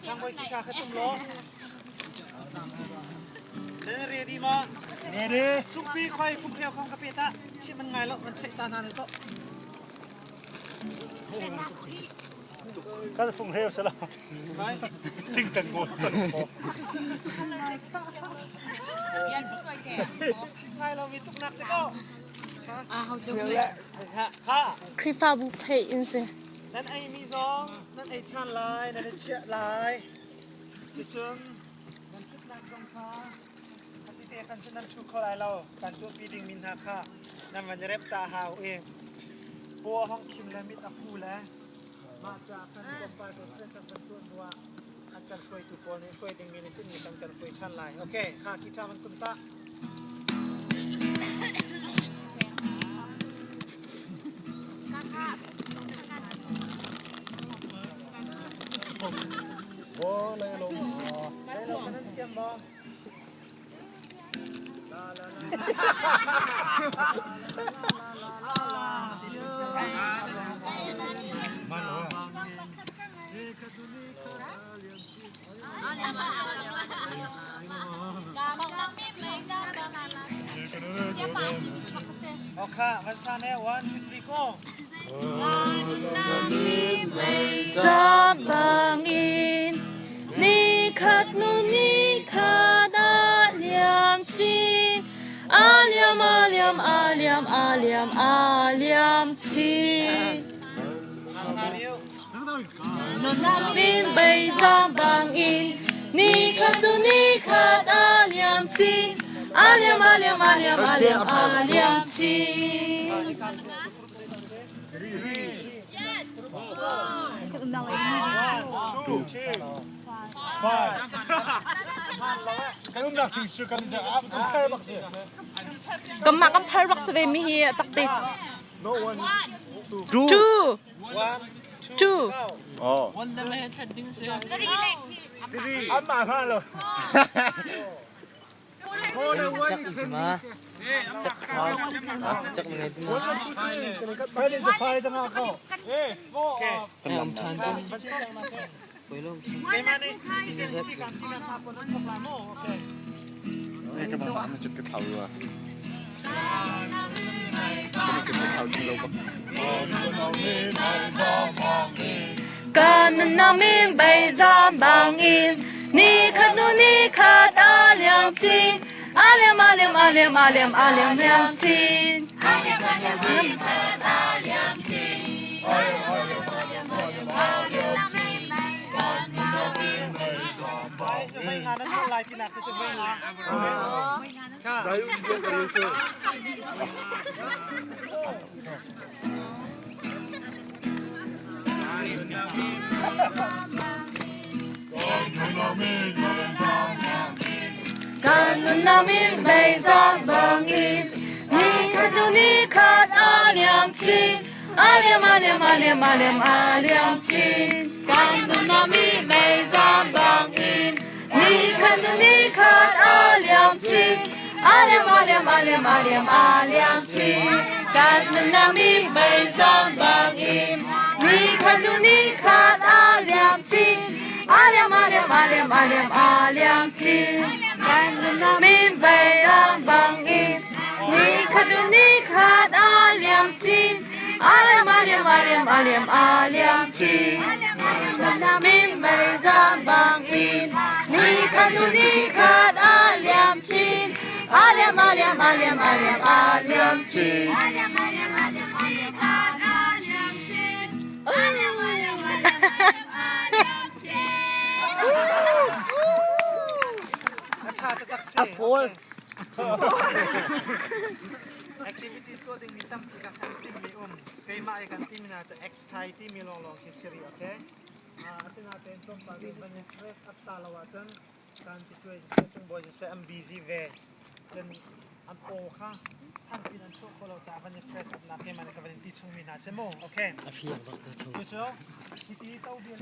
Sangbawi ki cha kha tum law. Nan ready ma? Ready. Sungpi khoi fung kheo khong ka pe ta. Chim man ngai lo man cheih ta na ne to. Kan fung heu sala. Ting tang go sa ko. Ngai lo mi tuk nak te ko. Ha. Khrihfabu pheih in si. Nan ei mi zong nan ei ṭhan lai, nan i chiah lai. Cucun nan ṭhutnak zong kha khati te khan cun nan ṭhu kho lai lo. Kan tuahpi dingmi hna kha nan van i rep ta hau i paw a hong khim le mit a hu le mah caah kan tlawmpal te friend kan van tuah hnu ah an kan hruaitu pawl nih hruai dingmi nih cun kan kan hruai ṭhan lai. Okay, kha ki ṭha van tum ta. Okay, van san he 1 2 3 go. Sabangin ni khat nu ni khat a liam chin a liam a liam a liam a liam a liam chin Min bei zang bangin ni khat nu ni khat a liam chin a liam a liam a liam a liam a liam chin Two, five. Kan umnak thing su kan kan phar bak si. Kanmah kan phar bak si ve mi hi takte. No one, two. Two. One, Two. Oh. Three. Amma hma lo. Kan nunnak min bei zam bangin ni khat hnu ni khat a liam chin a liam a liam a liam a liam a liam liam chin Kan nunnak min bei zam bangin ni khat hnu ni khat a liam chin a liam a liam a liam a liam a liam chin Kan nunnak min bei zam bangin ni khat hnu ni khat a liam chin a liam a liam a liam a liam a liam chin Kan nunnak min bei zam bangin ni khat hnu ni khat a liam chin a liam a liam a liam a liam a liam chin Kan nunnak min bei zam bangin ni khat hnu ni khat a liam chin a liam a liam a liam a liam a liam chin Min bei zam bangin ni khat hnu ni khat a liam chin a liam a liam a liam a liam a liam chin A phol. Activities tuah ding mi tampi ka kan tim mi um. Keimah i kan tim na cu X Thai timi lawnglawng khi si rih okay. Asinain tlawmpal in van i stress up ta lo ahcun kan ti tuai cung bawi siseh an busy ve. Cun an aw kha than pin an chuah kho lo caah van i stress up nak keimah nih ka van in ti chungmi hna si mu. Okay. A fiang bak na chung. Cucu hiti to bian.